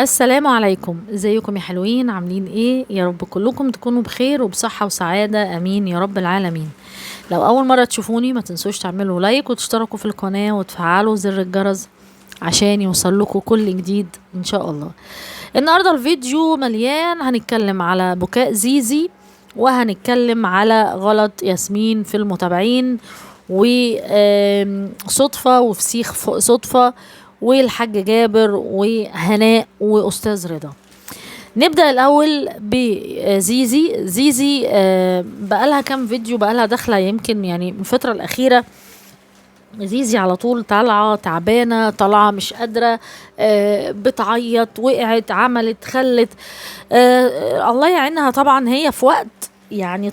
السلام عليكم، ازيكم يا حلوين؟ عاملين ايه؟ يا رب كلكم تكونوا بخير وبصحة وسعادة، امين يا رب العالمين. لو اول مرة تشوفوني ما تنسوش تعملوا لايك وتشتركوا في القناة وتفعلوا زر الجرس عشان يوصل لكم كل جديد ان شاء الله. النهاردة الفيديو مليان، هنتكلم على بكاء زيزي وهنتكلم على غلط ياسمين في المتابعين وصدفة وفسيخ صدفة والحاج جابر وهناء وأستاذ رضا. نبدأ الأول بزيزي. زيزي بقالها كام فيديو، بقالها داخلة يمكن يعني من الفترة الأخيرة زيزي على طول طالعة تعبانة، طالعة مش قادرة، بتعيط، وقعت، عملت، خلت، الله يعينها. طبعا هي في وقت يعني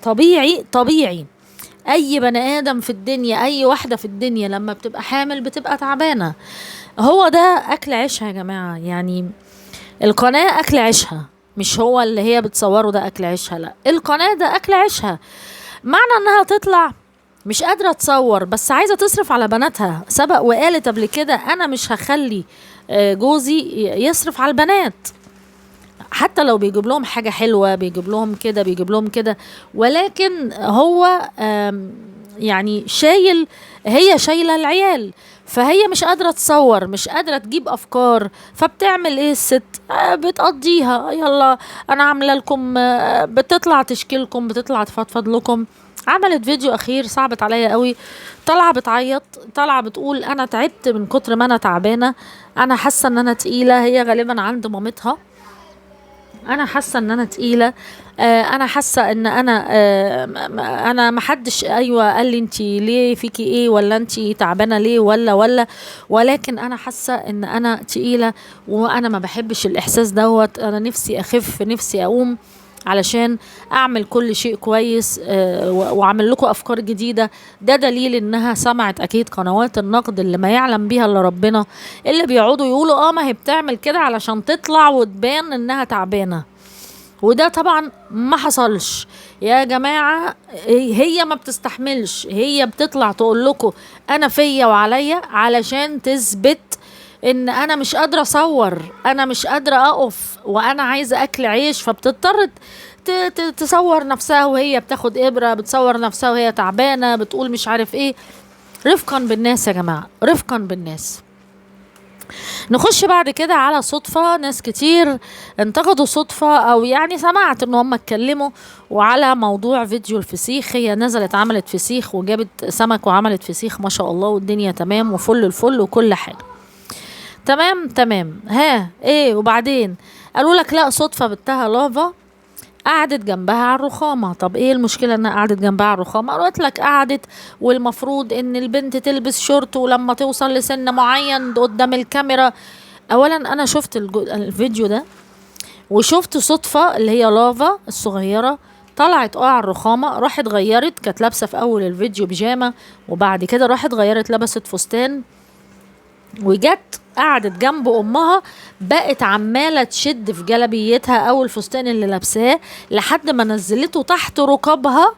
طبيعي اي بني ادم في الدنيا، اي واحدة في الدنيا لما بتبقى حامل بتبقى تعبانة. هو ده اكل عيشها يا جماعة، يعني القناة اكل عيشها، مش هو اللي هي بتصوره ده اكل عيشها، لا القناة ده اكل عيشها. معنى انها تطلع مش قادرة تصور بس عايزة تصرف على بناتها. سبق وقالت قبل كده انا مش هخلي جوزي يصرف على البنات، حتى لو بيجيب لهم حاجة حلوة، بيجيب لهم كده، بيجيب لهم كده، ولكن هو يعني شايل، هي شايلة العيال، فهي مش قادرة تصور، مش قادرة تجيب أفكار، فبتعمل إيه الست؟ بتقضيها، يلا أنا عاملة لكم، بتطلع تشكيلكم، بتطلع تفضفض لكم. عملت فيديو أخير صعبت عليا قوي، طالعة بتعيط، طالعة بتقول أنا تعبت من كتر ما أنا تعبانة، أنا حاسة إن أنا تقيلة. هي غالبا عند مامتها، انا حاسه ان انا تقيلة، انا حاسه ان انا، انا محدش ايوه قال لي انتي ليه فيكي ايه، ولا انتي تعبانة ليه، ولا، ولكن انا حاسه ان انا تقيلة، وانا ما بحبش الاحساس دوت، انا نفسي اخف، نفسي اقوم علشان اعمل كل شيء كويس، واعمل لكم افكار جديدة. ده دليل انها سمعت اكيد قنوات النقد اللي ما يعلم بيها الا ربنا، اللي بيقعدوا يقولوا ما هي بتعمل كده علشان تطلع وتبان انها تعبانة، وده طبعا ما حصلش يا جماعة. هي ما بتستحملش، هي بتطلع تقول لكم انا فيا وعليا علشان تثبت ان انا مش قادرة اصور، انا مش قادرة اقف، وانا عايزة اكل عيش. فبتضطر تصور نفسها وهي بتاخد ابرة، بتصور نفسها وهي تعبانة، بتقول مش عارف ايه. رفقا بالناس يا جماعة، رفقا بالناس. نخش بعد كده على صدفة. ناس كتير انتقدوا صدفة، او يعني سمعت ان هم اتكلموا وعلى موضوع فيديو الفسيخ. هي نزلت عملت فسيخ وجابت سمك وعملت فسيخ ما شاء الله، والدنيا تمام وفل الفل وكل حاجة تمام تمام. ها ايه وبعدين قالوا لك لا صدفة بنتها لافا قعدت جنبها على الرخامة. طب ايه المشكلة انها قعدت جنبها على الرخامة؟ قالت لك قعدت، والمفروض ان البنت تلبس شورت ولما توصل لسن معين قدام الكاميرا. اولا انا شفت الفيديو ده، وشفت صدفة اللي هي لافا الصغيرة طلعت على الرخامة، راحت غيرت، كانت لابسة في اول الفيديو بيجامة، وبعد كده راحت غيرت لبست فستان، وجت قعدت جنب امها، بقت عماله تشد في جلبيتها او الفستان اللي لابساه لحد ما نزلته تحت ركبها،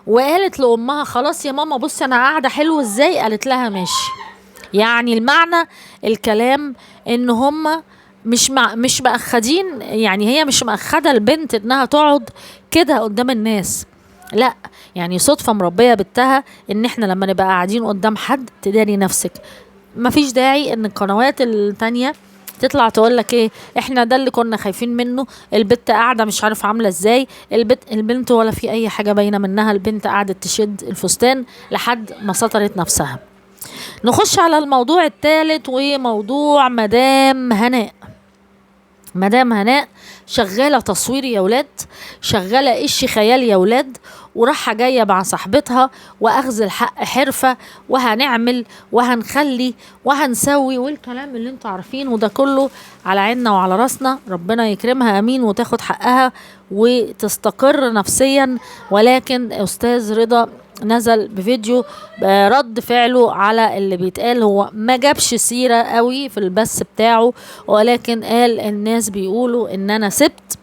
وقالت لامها خلاص يا ماما بصي انا قاعدة حلو ازاي. قالت لها ماشي. يعني المعنى الكلام ان هما مش مأخدين، يعني هي مش مأخده البنت انها تقعد كده قدام الناس، لا يعني صدفة مربيه بنتها ان احنا لما نبقى قاعدين قدام حد تداري نفسك. مفيش داعي ان القنوات التانية تطلع تقول لك ايه احنا ده اللي كنا خايفين منه، البت قاعدة مش عارف عامله ازاي، البنت ولا في اي حاجة باينة منها، البنت قعدت تشد الفستان لحد ما سطرت نفسها. نخش على الموضوع الثالث وموضوع مدام هناء. مدام هناء شغالة تصوير يا ولاد، شغالة إيش خيال يا ولاد، وراحة جاية مع صاحبتها وأخذ الحق حرفة، وهنعمل وهنخلي وهنسوي والكلام اللي انتوا عارفينه ده كله على عيننا وعلى راسنا. ربنا يكرمها أمين وتاخد حقها وتستقر نفسيا. ولكن أستاذ رضا نزل بفيديو رد فعله على اللي بيتقال، هو ما جابش سيرة قوي في البث بتاعه، ولكن قال الناس بيقولوا ان انا سبت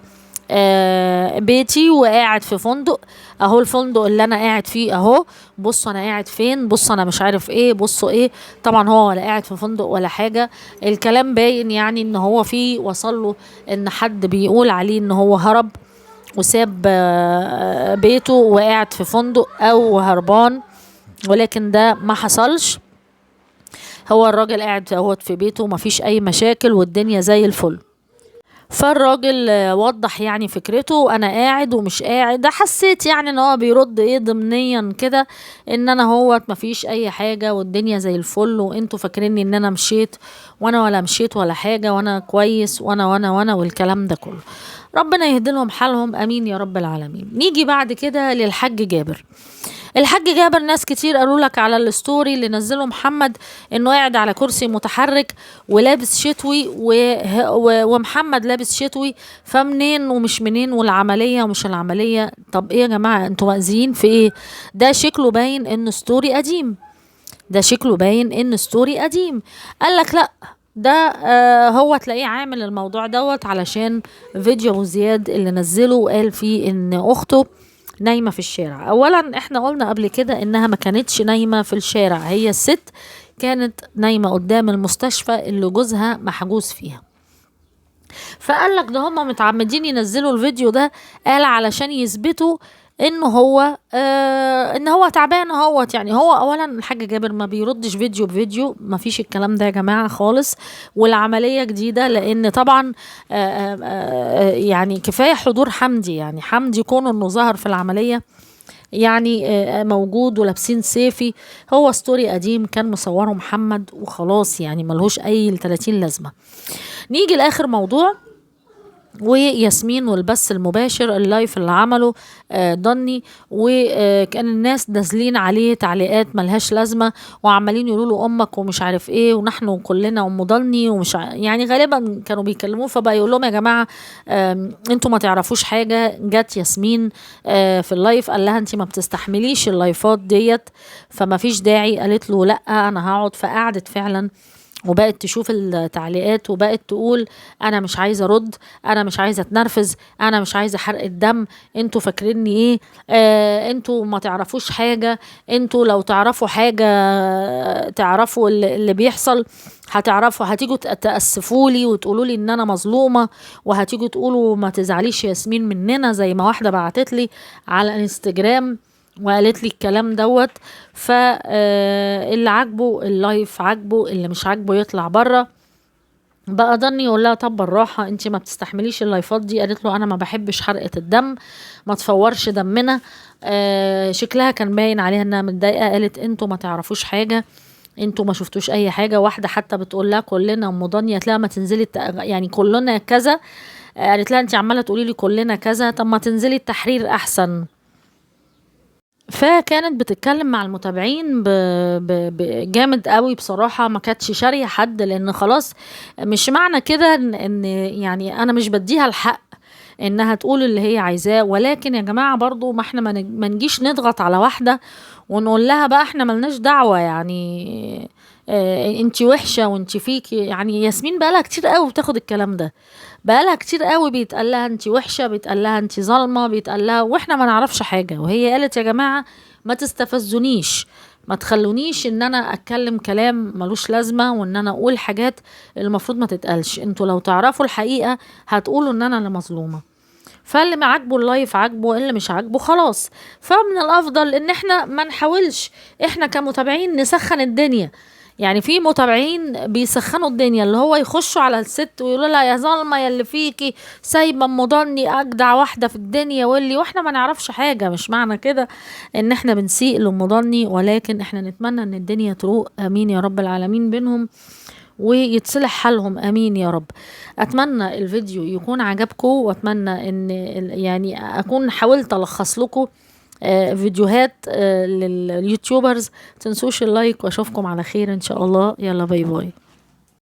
بيتي وقاعد في فندق، اهو الفندق اللي انا قاعد فيه اهو، بصوا انا قاعد فين، بصوا انا مش عارف ايه، بصوا ايه. طبعا هو ولا قاعد في فندق ولا حاجة، الكلام باين يعني ان هو في وصل له ان حد بيقول عليه ان هو هرب وساب بيته وقاعد في فندق او هربان، ولكن ده ما حصلش. هو الراجل قاعد اهوت في بيته ومفيش اي مشاكل والدنيا زي الفل. فالراجل وضح يعني فكرته، انا قاعد ومش قاعد. حسيت يعني ان هو بيرد ايه ضمنيا كده ان انا هوت مفيش اي حاجة والدنيا زي الفل، وانتوا فاكريني ان انا مشيت، وانا ولا مشيت ولا حاجة، وانا كويس، وانا وانا وانا والكلام ده كله. ربنا يهدي لهم حالهم، امين يا رب العالمين. نيجي بعد كده للحاج جابر. الحاج جابر ناس كتير قالوا لك على ال story اللي نزله محمد انه قاعد على كرسي متحرك ولابس شتوي ومحمد لابس شتوي، فمنين ومش منين، والعملية ومش العملية. طب ايه يا جماعة، انتوا مأذيين في ايه؟ ده شكله باين انه story قديم، ده شكله باين انه story قديم. قال لك لا، ده هو تلاقيه عامل الموضوع دوت علشان فيديو ابو زياد اللي نزله وقال فيه ان اخته نايمة في الشارع. اولا احنا قلنا قبل كده انها ما كانتش نايمة في الشارع، هي الست كانت نايمة قدام المستشفى اللي جوزها محجوز فيها. فقال لك ده هم متعمدين ينزلوا الفيديو ده، قال علشان يثبتوا ان هو ان هو تعبان اهوت. يعني هو اولا الحاج جابر ما بيردش فيديو بفيديو، ما فيش الكلام ده يا جماعة خالص، والعملية جديدة، لان طبعا يعني كفاية حضور حمدي، يعني حمدي كونه انه ظهر في العملية يعني موجود ولابسين سيفي. هو story قديم كان مصوره محمد وخلاص، يعني ملهوش اي 30 لازمه. نيجي لاخر موضوع، وياسمين والبث المباشر ال live اللي عمله ضني، وكان الناس نازلين عليه تعليقات ملهاش لازمه وعمالين يقولوا له امك ومش عارف ايه ونحن كلنا ام ضني ومش يعني غالبا كانوا بيكلموه، فبقى يقول لهم يا جماعة انتوا ما تعرفوش حاجة. جت ياسمين في ال live قال لها انت ما بتستحمليش اللايفات ديت فما فيش داعي، قالت له لا انا هقعد، فقعدت فعلا وبقت تشوف التعليقات وبقت تقول انا مش عايزه ارد، انا مش عايزه اتنرفز، انا مش عايزه حرق الدم، انتوا فاكريني ايه، انتوا ما تعرفوش حاجة، انتوا لو تعرفوا حاجة تعرفوا اللي بيحصل هتعرفوا، هتيجوا تأسفوا لي وتقولوا لي ان انا مظلومة، وهتيجوا تقولوا ما تزعليش ياسمين مننا زي ما واحدة بعتت لي على انستجرام وقالت لي الكلام دوت. فاللي عاجبه ال live عاجبه، اللي مش عاجبه يطلع بره. بقى ضني يقول لها طب بالراحة انت ما بتستحمليش اللايفات دي، قالت له انا ما بحبش حرقه الدم، ما تفورش دمنا. شكلها كان باين عليها انها متضايقة، قالت انتوا ما تعرفوش حاجة، انتوا ما شفتوش اي حاجة. واحدة حتى بتقول لها كلنا ام ضني، قالت لها ما تنزلي يعني كلنا كذا، قالت لها انت عماله تقولي لي كلنا كذا، طب ما تنزلي التحرير احسن. فكانت بتتكلم مع المتابعين جامد قوي بصراحة، ما كانتش شارية حد، لان خلاص مش معنى كده ان يعني انا مش بديها الحق انها تقول اللي هي عايزاه، ولكن يا جماعة برضو ما احنا ما نجيش نضغط على واحدة ونقول لها بقى احنا ملناش دعوة، يعني انتي وحشة وانتي فيكي. يعني ياسمين بقالها كتير قوي بتاخد الكلام ده، بقالها كتير قوي بيتقال لها انتي وحشة، بيتقال لها انتي ظالمة، بيتقال لها، واحنا ما نعرفش حاجة. وهي قالت يا جماعة ما تستفزونيش، ما تخلونيش ان انا اتكلم كلام ملوش لازمة وان انا اقول حاجات المفروض ما تتقالش، انتوا لو تعرفوا الحقيقة هتقولوا ان انا اللي مظلومة. فاللي ما عاجبه ال live عاجبه، اللي مش عاجبه خلاص. فمن الافضل ان احنا ما نحاولش احنا كمتابعين نسخن الدنيا، يعني في متابعين بيسخنوا الدنيا، اللي هو يخشوا على الست ويقولوا لها يا ظالمه يا اللي فيكي، سايبه ام ضني اجدع واحدة في الدنيا واللي، واحنا ما نعرفش حاجة. مش معنى كده ان احنا بنسيء لام ضني، ولكن احنا نتمنى ان الدنيا تروق، امين يا رب العالمين، بينهم ويتصلح حالهم، امين يا رب. اتمنى الفيديو يكون عجبكم، واتمنى ان يعني اكون حاولت الخص لكم فيديوهات لل YouTubers. تنسوش ال like، واشوفكم على خير ان شاء الله. يلا bye bye.